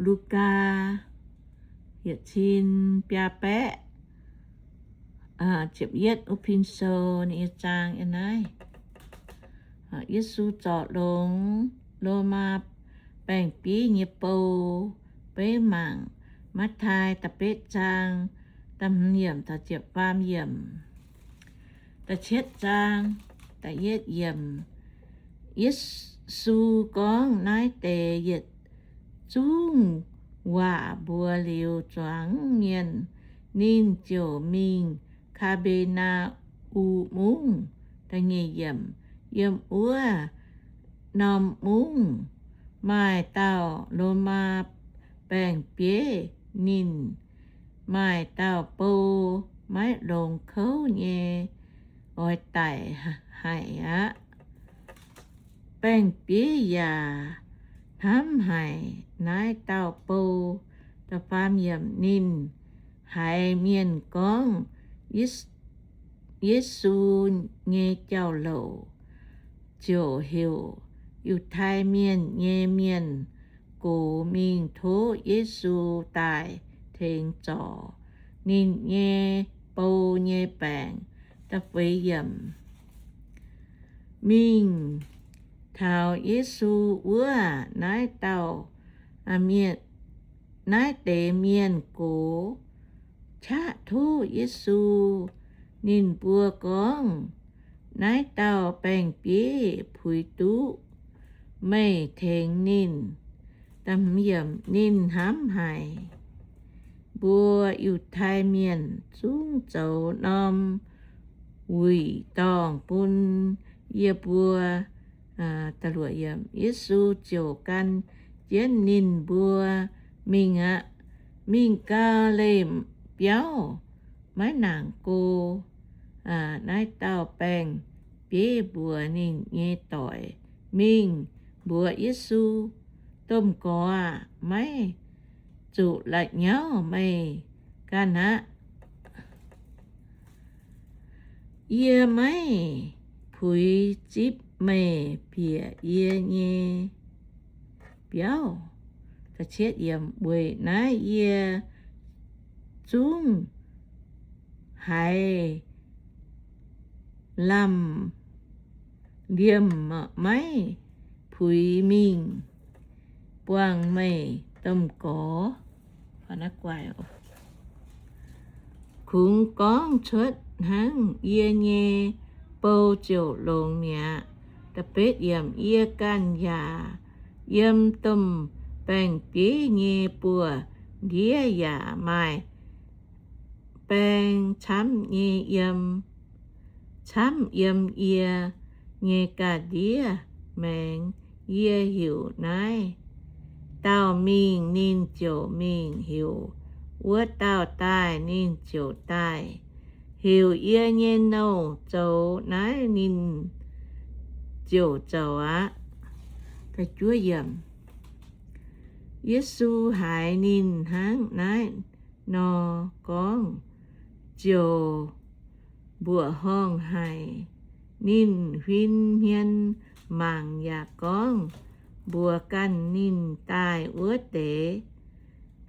Lugaa yietc cin biaa baeqv ziepc yietv wuov pin sou nyei zaang yiem naaiv. Yesu zorc longx Lomaa baeng-bieiv nyei bou. Beiv mangc Matv^tai da'betv zaang, da'hmz yiemc taux ziepc faam yiemc. Da'cietv zaang, da'yietv yiemc. Yesu gorngv naaiv deix yietc zungv waac mbuox liuz zuangx mienh, ninh ziouc mingh Kaa^mbe^naa^um Mungv. Da'nyeic yiemc. Yiem wuov norm mungv maaih dauh Lomaa baeng-bieiv. Ninh maaih dauh bou maiv longx kouv nyei oix daic haic aqv. Baeng-bieiv yaac hnamv haic naaiv dauh bou. Da'faam yiemc. Ninh haiz mienh gorngv Yesu nyei jauv-louc, ziouc heuc Yiutai Mienh nyei mienh gox mingh tov Yesu daaih tengx zorc ninh nyei bou nyei baengc. Da'feix yiemc. Mingh taux Yesu wuov, naaiv dauh, naaiv deix mienh gox qaqv tov Yesu. Ninh mbuo gorngv, Naaiv dauh baeng-bieiv puix duqv meih tengx ninh. Ninh hnamv haic mbuo Yiutai Mienh zungv zoux norm wuic dorngh bun yie mbuo. Yesu ziouc gan jienv ninh mbuo mingh aqv. Mingh gau, leih biauv, maiv nangc go. Naaiv dauh baeng-bieiv mbuox ninh nyei doic mingh mbuox Yesu, Domh Gorx aah! Maiv zuqc la'nyauv meih ganh aqv. Yie maiv puix zipv meih bieqc yie nyei biauv. Weic naaiv yie zungv haiz lamh liemh maiv puix mingh buangh meih domh gorx. Kungx gorngv cuotv hnangv, yie nyei bou ziouc longx mi'aqv. Yie ganh yaac yiem domh baeng-bieiv nyei buoz-ndiev yaac maaih baeng camv nyei yiem, camv yiem yie nyei ga'ndiev maengx. Yie heuc naaiv dauh mingh, ninh ziouc mingh, heuc wuov dauh daaih, ninh ziouc daaih, heuc yie nyei nouh zoux naaiv, ninh ziouc zoux aqv. Yesu haiz ninh hnangv naaiv nor gorngv, ziouc mbuoqc horngh haic. Ninh huin hmien mangc yaac gorngv mbuox ganh ninh daaih wuov deix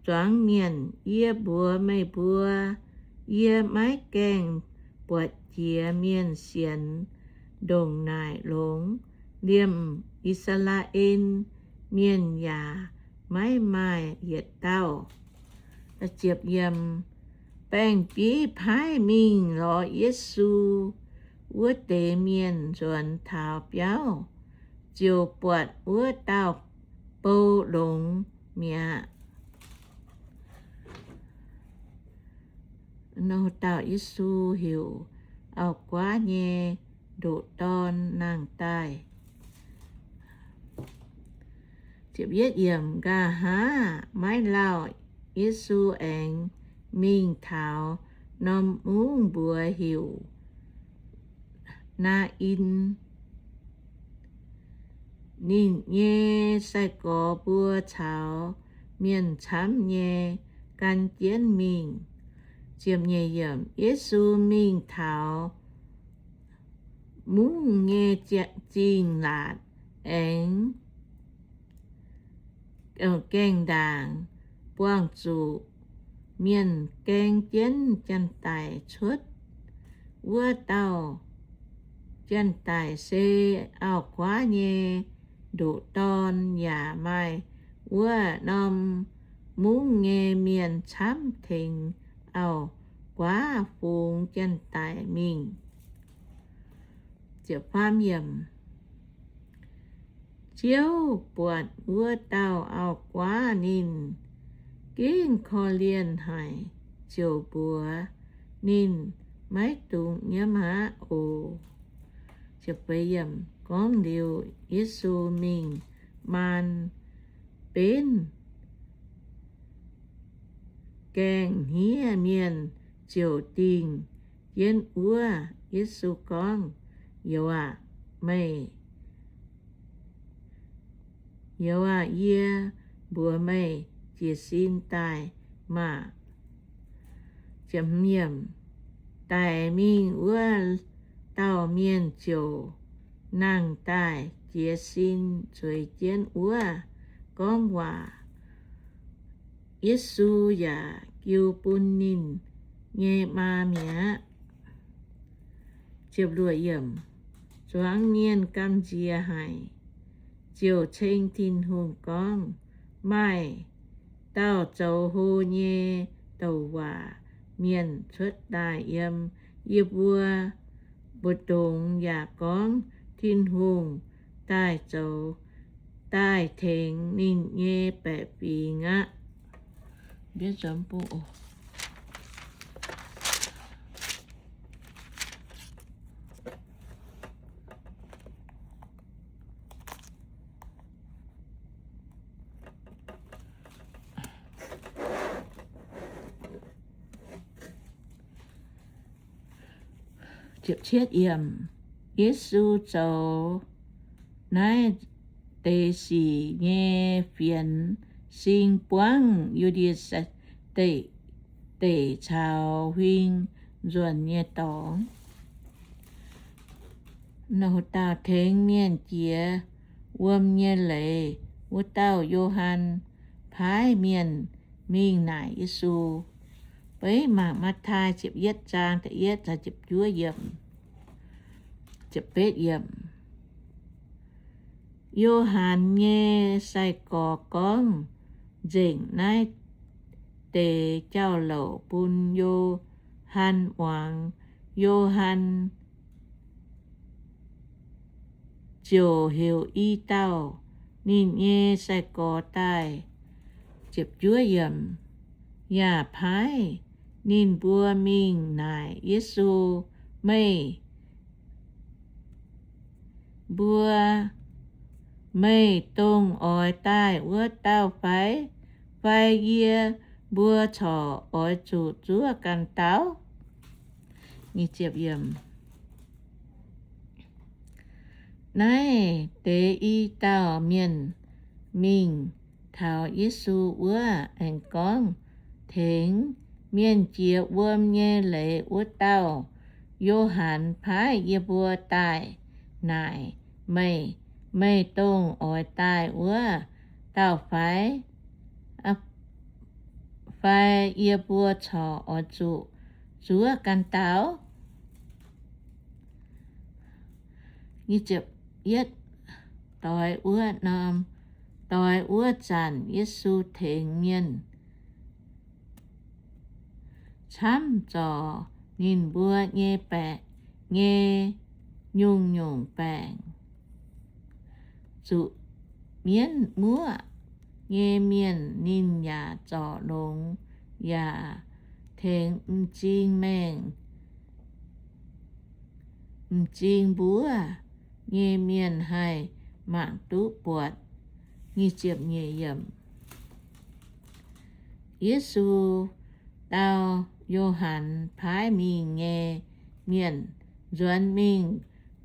zuangx mienh, Yie mbuox meih mbuo, yie maiv gaengh buatc jiex mienh sienx ndongc naaic longx. Liemh I^saa^laa^en Mienh yaac maiv maaih yietc dauh. Baeng-bieiv paaiv mingh lorz Yesu wuov deix mienh nzuonx taux biauv, ziouc buatc wuov dauh bou longx mi'aqv. Dauh Yesu heuc auv-guaav nyei ndoqc dorn nangh daaih. Nqa'haav maiv lauh, Yesu aengx mingh taux norm mungv mbuox heuc Naa^in. Ninh nyei sai-gorx mbuo caux mienh camv nyei gan jienv mingh. Yesu mingh taux mungv nyei zingh laatc aengx gaengh ndaangc buangh zuqc mienh gaeng jienv janx-daic cuotv. Wuov dauh janx-daic se auv-guaav nyei ndoqc dorn, yaac maaih wuov norm mungv nyei mienh camv tengx auv-guaav fungx janx-daic mingh. Ziouv buatc wuov dauh auv-guaav, ninh gengh korv-lienh haic, ziouc mbuox ninh, Maiv dungx nyiemv aqv oc. Gorngv liuz, Yesu mingh maan benv gaengh hniev mienh ziouc dingh jienv wuov. Yesu gorngv, Youz aah, meih Youz aah, yie mbuox meih, jiez sin daaih maah! Daic mingh wuov dauh mienh ziouc nangh daaih jiez sin zueiz jienv wuov, gorngv waac. Yesu yaac jiu bun ninh nyei maa mi'aqv. Zuangx mienh gamh nziex haic, ziouc ceng Tin-Hungh gorngv, Maaih dauh zoux hlo nyei douc waac mienh cuotv daaih yiem yie mbuo mbu'ndongx yaac gorngv, Tin-Hungh daaih zoux, daaih tengx ninh nyei baeqc fingx aqv. Yesu zoux naaiv deix sic nyei fienx sing buangv Yu^ndie Deic caux huing nzuonx nyei dorngx. Dauh tengx mienh jiex wuom nyei leiz wuov dauh Yo^han paaiv mienh mingh naaic Yesu. Beiv mangc Matv^taai ziepc yietv zaang da'yietv caux ziepc juov yiemc. Yo^han nyei sai-gorx gorngv nzengc naaiv deix jauv-louc bun Yo^han muangx. Yo^han ziouc heuc i dauh ninh nyei sai-gorx daaih, yaac paaiv ninh mbuo mingh naaic Yesu, Meih mbuo, meih dongh oix daaih wuov dauh fai? Fai yie mbuo corc oix zuqc zuov ganh dauh? Naaiv deix i dauh mienh mingh taux Yesu wuov aengx gorngv, Tengx mienh jiex wuom nyei leiz wuov dauh Yo^han paaiv yie mbuo daaih naaic meih, meih dongh oix daaih wuov dauh fai? Fai yie mbuo corc oix zuqc zuov ganh dauh? Doix wuov norm, doix wuov zanc Yesu tengx mienh camv zorc ninh mbuo nyei baeqc, nyei nyungc-nyungc baengc. Zuqc mienv muoqv nyei mienh ninh yaac zorc longx, yaac tengx m'zing maengh, m'zing mbuov nyei mienh haih mangc duqv buatc. Yesu dau Yo^han paaiv mingh nyei mienh, Nzuonx mingh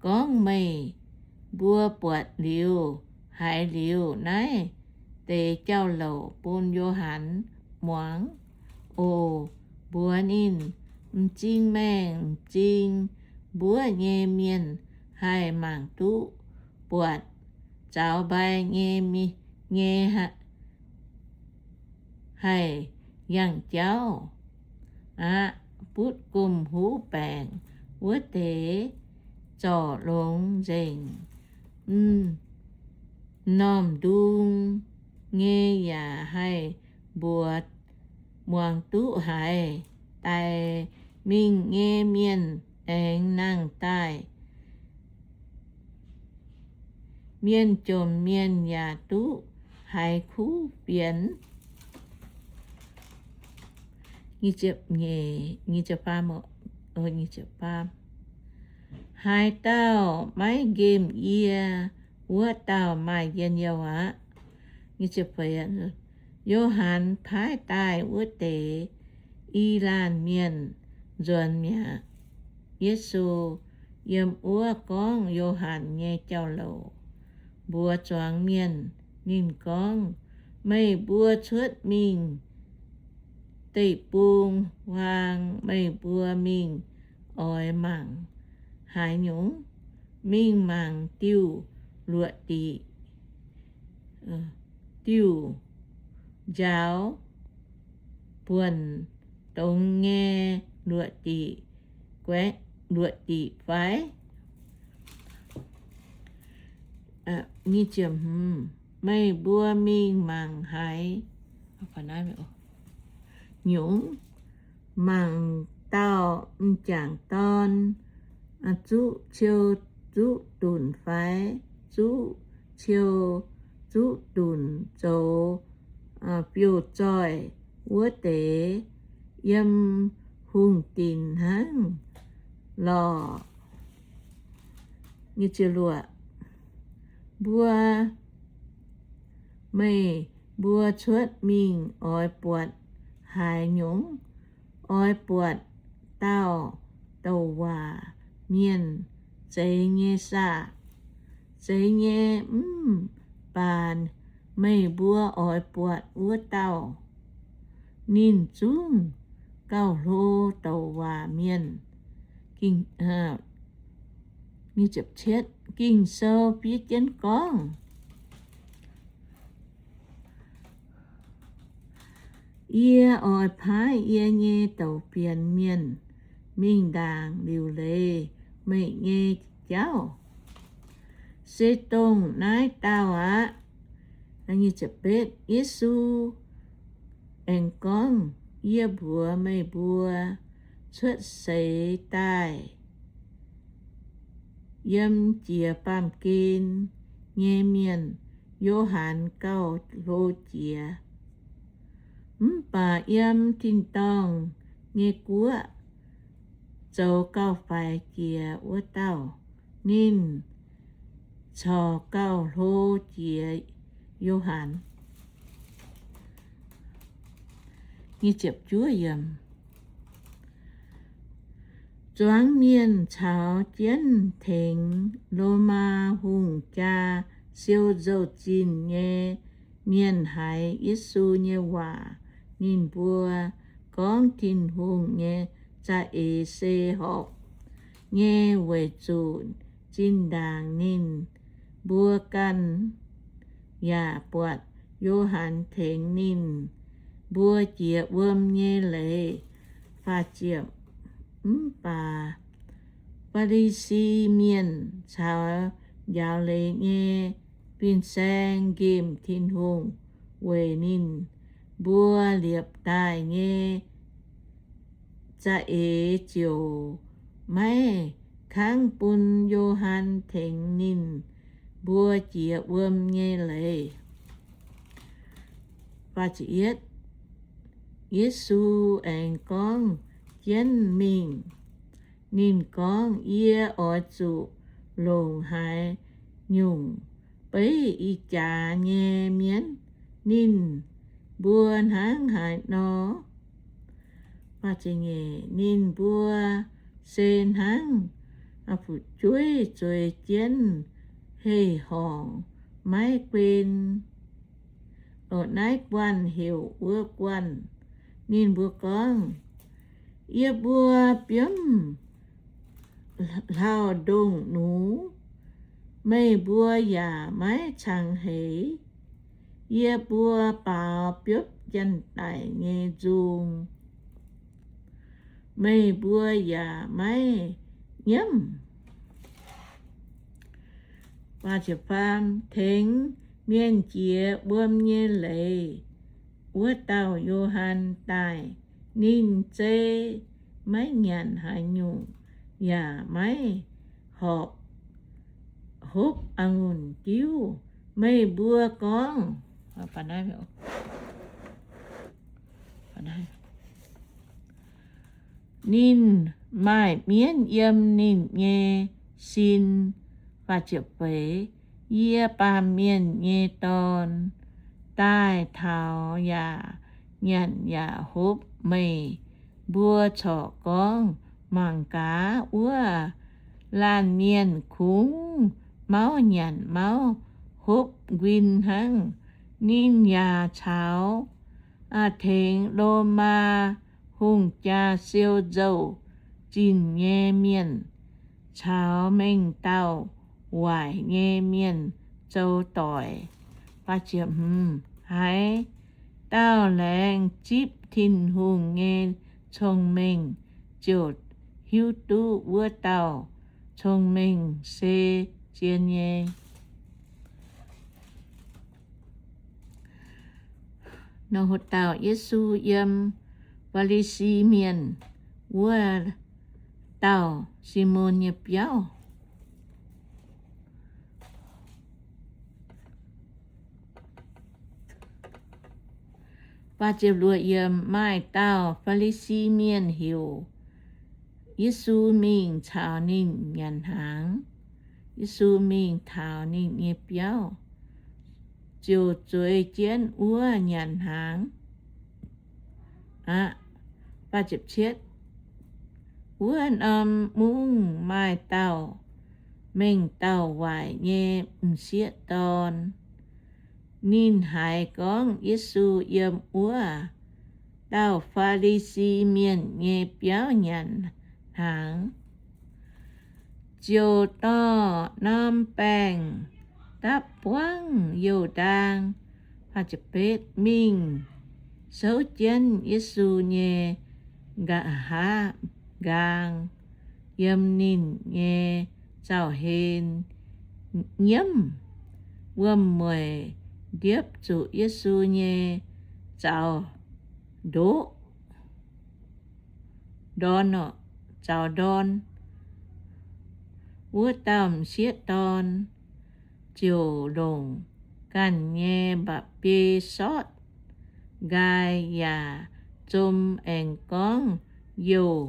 gorngv meih mbuo buatc liuz, haiz liuz naaiv deix jauv-louc bun Yo^han muangx oc. Mbuox ninh, m'zing maengh m'zing mbuov nyei mienh haih mangc duqv buatc zaux mbai nyei, nyei haih yangh jauv aqv. Butv gomh huv baengc wuov deix zorc longx nzengc. M'normh ndung nyei yaac haih mbuox muangx duqv haaix daic mingh nyei mienh aengx nangh daaih. Mienh jomc mienh yaac duqv haiz kuv fienx. Haaix dauh maiv nqemh yie, wuov dauh maaih njien-youh aqv. Yo^han paaiv daaih wuov deix i laanh mienh nzuonx mi'aqv. Yesu yiem wuov gorngv Yo^han nyei jauv-louc mbuox zuangx mienh. Ninh gorngv, Meih mbuo cuotv mingh deic-bung-huaang, meih mbuo mingh oix mangc haaix nyungc? Mingh mangc diuh luoqc diqc, diuh njaaux buonc dongz nyei luoqc diqc, luoqc diqc fai? Meih mbuo mingh mangc haaix nyungc? Mangc dauh m'jangc dorn zuqv ciou zuqv dunc fai? Zuqv ciou zuqv dunc zoux fiou-zoih wuov deix yiem hungh dinc hnangv lorqc. Mbuo, meih mbuo cuotv mingh oix buatc haaix nyungc? Oix buatc dauh douc waac mienh, zeiz nyei saah? Zeiz nyei. Mv baac meih mbuo oix buatc wuov dauh, ninh zungv gauh hlo douc waac mienh. Ging-Sou fiev jienv gorngv, Yie oix paaiv yie nyei douz fienx mienh mingh ndaangc liuc leiz meih nyei jauv. Se dongh naaiv dauh aqv. Yesu aengx gorngv, Yie mbuox meih mbuo, cuotv seix daaih yiem jiez baamh gen nyei mienh, Yo^han gauh hlo jiex. Mv baac yiem tin-dorngh nyei guoqv zoux gauh faix jiex wuov dauh, ninh corc gauh hlo jiex Yo^han. Zuangx mienh caux jienv tengx Lomaa hungh jaa siou nzou-zinh nyei mienh haiz Yesu nyei waac. Ninh mbuo gorngv Tin-Hungh nyei za'eix se horpc nyei weic zuqc zinh ndaangc ninh mbuo ganh yaac buatc Yo^han tengx ninh mbuo jiex wuom nyei leiz. Mv baac Faa^li^si Mienh caux njaaux leiz nyei fin-saeng nqemh Tin-Hungh weic ninh mbuo liepc daaih nyei za'eix ziouc maiv kangv bun Yo^han tengx ninh mbuo jiex wuom nyei leiz. Yesu aengx gorngv jienv mingh. Ninh gorngv, Yie oix zuqc longc haaix nyungc beiv ih jaax nyei mienh? Ninh mbuo hnangv haaix nor? Ninh mbuo se hnangv fu'jueiv zueiz jienv hei-horngc maiv guen. Naaiv guanh heuc wuov guanh. Ninh mbuo gorngv, Yie mbuo biomv hlauv-ndongh nux, meih mbuo yaac maiv cangx heix. Yie mbuo baaux biopv janx-daic nyei nzung, meih mbuo yaac maiv nyiemv. Tengx mienh jiex wuom nyei leiz wuov dauh Yo^han daaih. Ninh zei maiv nyanc haaix nyungc, yaac maiv horpc hopv a'ngunc diuv. Meih mbuo gorngv, ninh maaih mienv yiem ninh nyei sin. Yie, Baamh Mienh nyei Dorn, daaih taux yaac nyanc yaac hopv. Meih mbuo corc gorngv, Mangc gaax, wuov laanh mienh kungx mauv nyanc mauv hopv nquin hnangv. Ninh yaac caux tengx Lomaa hungh jaa siou nzou-zinh nyei mienh caux mengh dauh waaic nyei mienh zoux doic. Haaix dauh laengz zipv Tin-Hungh nyei cong-mengh ziouc hiuv duqv wuov dauh cong-mengh se zien nyei. Nor, haaix dauh? Yesu yiem Faa^li^si Mienh wuov dauh, Simon nyei biauv. Maaih dauh Faa^li^si Mienh heuc Yesu mingh caux ninh nyanc hnaangx. Yesu mingh taux ninh nyei biauv, ziouc zueiz jienv wuov nyanc hnaangx aqv. Wuov norm mungv maaih dauh mengh dauh waaic nyei m'sieqv dorn. Ninh haiz gorngv Yesu yiem wuov dauh Faa^li^si Mienh nyei biauv nyanc hnaangx, ziouc dorh norm baengh dapv buangv youh ndaang mingh souv jienv Yesu nyei nqa'haav nqaang, yiem ninh nyei zaux-hlen nyiemv. Wuom-mueic ndiepv zuqc Yesu nyei zaux ndoqv, zaux ndorn. Wuov dauh m'sieqv dorn ziouc longc ganh nyei mba'biei sortv nqaai yaac zom aengx gorngv youh,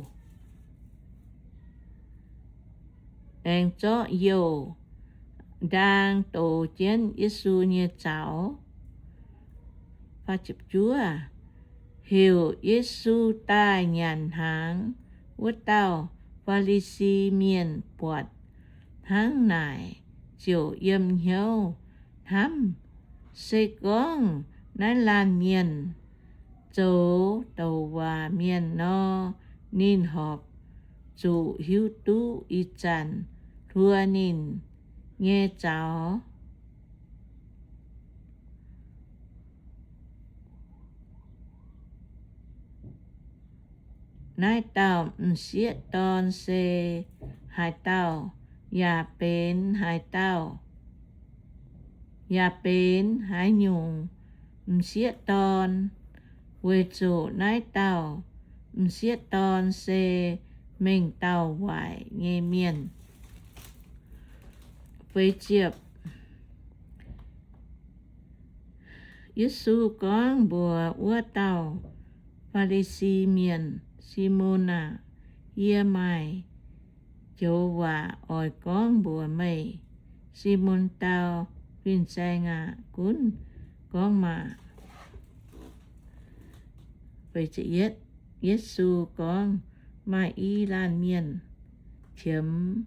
aengx zorqv youh ndaang dox jienv Yesu nyei zaux. Heuc Yesu daaih nyanc hnaangx wuov dauh Faa^li^si Mienh buatc hnangv naaic, ziouc yiem hnyouv hnamv, Se gorngv naaiv laanh mienh zoux douc waac mienh nor, ninh horpc zuqc hiuv duqv ih zanc hluo ninh nyei zaux. Naaiv dauh m'sieqv dorn se haaix dauh? Yaac benx haaix dauh? Yaac benx haaix nyungc m'sieqv dorn? Weic zuqc naaiv dauh m'sieqv dorn se mengh dauh waaic nyei mienh. Yesu gorngv mbuox wuov dauh Faa^li^si Mienh, Simon aah! Yie maaih joux waac oix gorngv mbuox meih. Simon dau, Fin-Saeng aah! Gunv gorngv maah! Yesu gorngv, Maaih i laanh mienh qiemx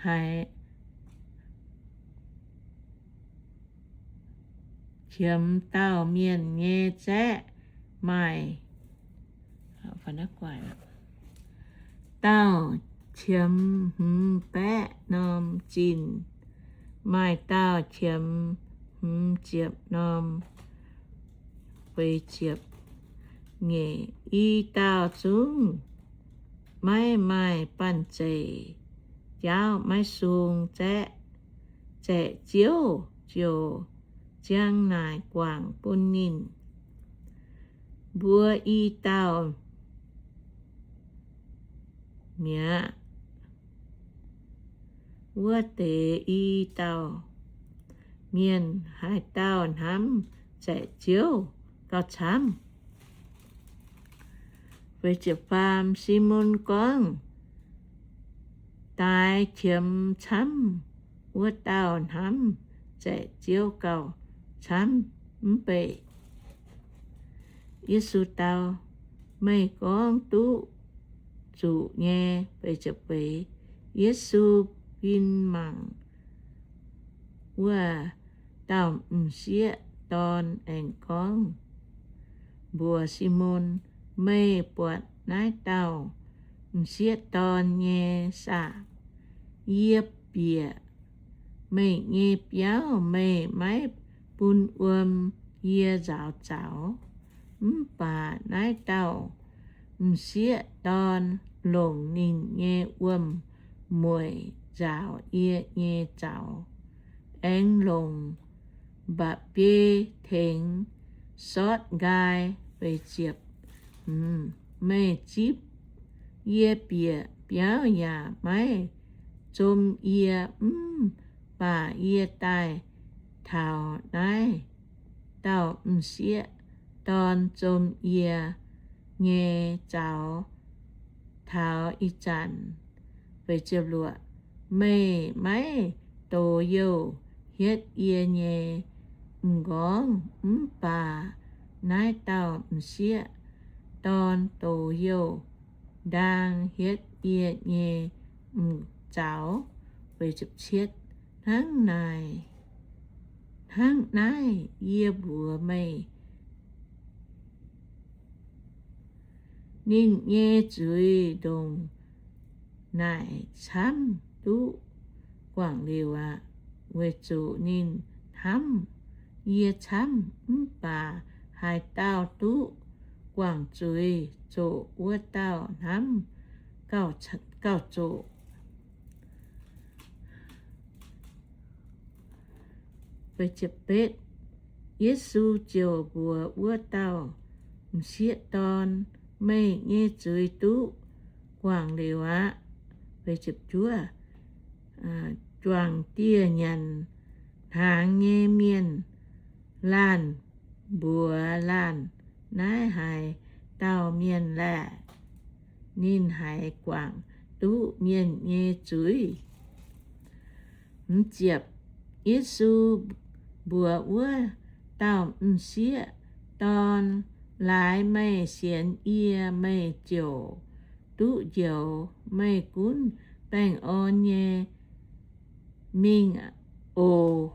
haic, qiemx dauh mienh nyei zaeqv maaih dauh qiemx hmz baeqv norm zinh. Maaih dauh qiemx hmz ziepc norm, feix ziepc nyeic, i dauh zungv maiv maaih banh zeic, jaauv maiv sung, zaeqv, zaeqc ziouv ziouc ziang naaic guangc bun ninh mbuo i dauh mi'aqv. Wuov deix i dauh mienh haaix dauh hnamv zaeqc ziouv gauh camv. Feix ziepc faam, Simon gorngv, Daaix qiemx camv wuov dauh hnamv zaeqc ziouv gauh camv mv bei. Yesu dau, Meih gorngv duqv zuqc nyei. Feix ziepc feix, Yesu fin mangc wuov dauh m'sieqv dorn aengx gorngv mbuox Simon, Meih buatc naaiv dauh m'sieqv dorn nyei saah? Yie bieqc meih nyei biauv, meih maiv bun wuom yie nzaaux zaux. Mv baac naaiv dauh m'sieqv dorn longc ninh nyei wuom-mueic nzaaux yie nyei zaux, aengx longc mba'biei tengx sortv nqaai. Meih zipv yie bieqc biauv yaac maiv zom yie, mv baac yie daaih taux naaiv dauh m'sieqv dorn zom yie nyei zaux taux ih zanc. Meih maiv dox-youh hietv yie nyei m'nqorngv, mv baac naaiv dauh m'sieqv dorn dox-youh ndaang hietv yie nyei m'zaux. Hnangv naaic, hnangv naaiv yie mbuox meih, ninh nyei zuiz ndongc naaic camv duqv guangc liuz aqv, weic zuqc ninh hnamv yie camv. Mv baac haaix dauh duqv guangc zuiz zoqc, wuov dauh hnamv gauh zoqc. Yesu ziouc mbuox wuov dauh m'sieqv dorn, Meih nyei zuiz duqv guangc liuz aqv. Juangc dieh nyanc hnaangx nyei mienh laanh mbuox laanh, Naaiv haaix dauh mienh laeh? Ninh haiz guangc duqv mienh nyei zuiz. Yesu mbuox wuov dauh m'sieqv dorn, Laaix meih sienx yie, meih ziouc duqv njoux. Meih gunv baengh orn nyei mingh oc.